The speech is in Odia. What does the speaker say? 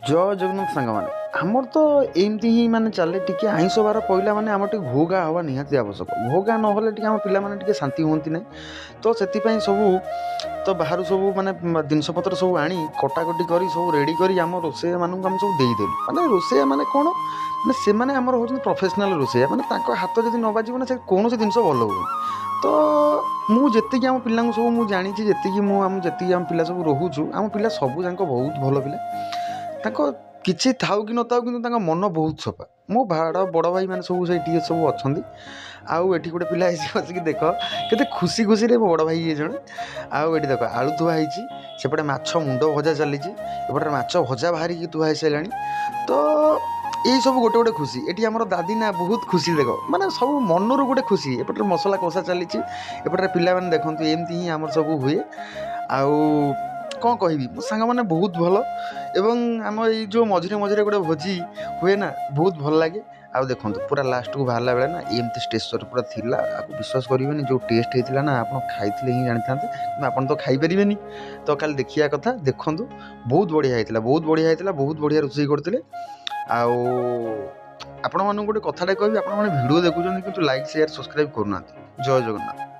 ଜୟ ଜଗନ୍ନାଥ ସାଙ୍ଗମାନେ। ଆମର ତ ଏମିତି ହିଁ ମାନେ ଚାଲେ। ଟିକେ ଆଇଁଷ ବାର ପଇଲା ମାନେ ଆମର ଟିକେ ଘୋ ଘା ହେବା ନିହାତି ଆବଶ୍ୟକ। ଘୋ ଘା ନହେଲେ ଟିକେ ଆମ ପିଲାମାନେ ଟିକେ ଶାନ୍ତି ହୁଅନ୍ତି ନାହିଁ। ତ ସେଥିପାଇଁ ସବୁ ତ ବାହାରୁ ସବୁ ମାନେ ଜିନିଷପତ୍ର ସବୁ ଆଣି, କଟାକଟି କରି, ସବୁ ରେଡ଼ି କରି ଆମ ରୋଷେଇଆମାନଙ୍କୁ ଆମେ ସବୁ ଦେଇଦେଲୁ। ମାନେ ରୋଷେଇଆ ମାନେ କ'ଣ, ମାନେ ସେମାନେ ଆମର ହେଉଛନ୍ତି ପ୍ରଫେସନାଲ୍ ରୋଷେଇଆ। ମାନେ ତାଙ୍କ ହାତ ଯଦି ନ ବାଜିବ ନା, ସେ କୌଣସି ଜିନିଷ ଭଲ ହୁଏନି। ତ ମୁଁ ଯେତିକି ଆମ ପିଲାଙ୍କୁ ସବୁ ମୁଁ ଜାଣିଛି, ଯେତିକି ମୁଁ ଆମ ଯେତିକି ଆମ ପିଲା ସବୁ ରହୁଛୁ, ଆମ ପିଲା ସବୁ ଯାକ ବହୁତ ଭଲ ପିଲା। ତାଙ୍କ କିଛି ଥାଉ କି ନଥାଉ, କିନ୍ତୁ ତାଙ୍କ ମନ ବହୁତ ସଫା। ମୋ ଭାଡ଼ ବଡ଼ ଭାଇମାନେ ସବୁ ସେଇଠି ସବୁ ଅଛନ୍ତି। ଆଉ ଏଠି ଗୋଟେ ପିଲା ହେଇଛି ବସିକି, ଦେଖ କେତେ ଖୁସି ଖୁସିରେ। ମୋ ବଡ଼ ଭାଇ ଇଏ ଜଣେ। ଆଉ ଏଠି ଦେଖ ଆଳୁ ଥୁଆ ହେଇଛି, ସେପଟେ ମାଛ ମୁଣ୍ଡ ଭଜା ଚାଲିଛି, ଏପଟେ ମାଛ ଭଜା ବାହାରିକି ଥୁଆ ହେଇସାରିଲାଣି। ତ ଏଇସବୁ ଗୋଟେ ଗୋଟେ ଖୁସି। ଏଠି ଆମର ଦାଦି ନା ବହୁତ ଖୁସି ଦେଖ, ମାନେ ସବୁ ମନରୁ ଗୋଟେ ଖୁସି। ଏପଟରେ ମସଲା କଷା ଚାଲିଛି, ଏପଟରେ ପିଲାମାନେ ଦେଖନ୍ତୁ। ଏମିତି ହିଁ ଆମର ସବୁ ହୁଏ। ଆଉ କ'ଣ କହିବି, ମୋ ସାଙ୍ଗମାନେ ବହୁତ ଭଲ। ଏବଂ ଆମ ଏଇ ଯେଉଁ ମଝିରେ ମଝିରେ ଗୋଟେ ଭୋଜି ହୁଏ ନା, ବହୁତ ଭଲ ଲାଗେ। ଆଉ ଦେଖନ୍ତୁ, ପୁରା ଲାଷ୍ଟକୁ ବାହାରିଲା ବେଳେ ନା ଏମିତି ଷ୍ଟେସର ପୁରା ଥିଲା। ଆଉ ବିଶ୍ୱାସ କରିବେନି, ଯେଉଁ ଟେଷ୍ଟ ହେଇଥିଲା ନା, ଆପଣ ଖାଇଥିଲେ ହିଁ ଜାଣିଥାନ୍ତେ, କିନ୍ତୁ ଆପଣ ତ ଖାଇପାରିବେନି, ତ ଖାଲି ଦେଖିବା କଥା। ଦେଖନ୍ତୁ, ବହୁତ ବଢ଼ିଆ ହେଇଥିଲା, ବହୁତ ବଢ଼ିଆ ହେଇଥିଲା, ବହୁତ ବଢ଼ିଆ ରୋଷେଇ କରିଥିଲେ। ଆଉ ଆପଣମାନଙ୍କୁ ଗୋଟେ କଥାଟେ କହିବି, ଆପଣମାନେ ଭିଡ଼ିଓ ଦେଖୁଛନ୍ତି କିନ୍ତୁ ଲାଇକ୍, ସେୟାର, ସବସ୍କ୍ରାଇବ୍ କରୁନାହାନ୍ତି। ଜୟ ଜଗନ୍ନାଥ।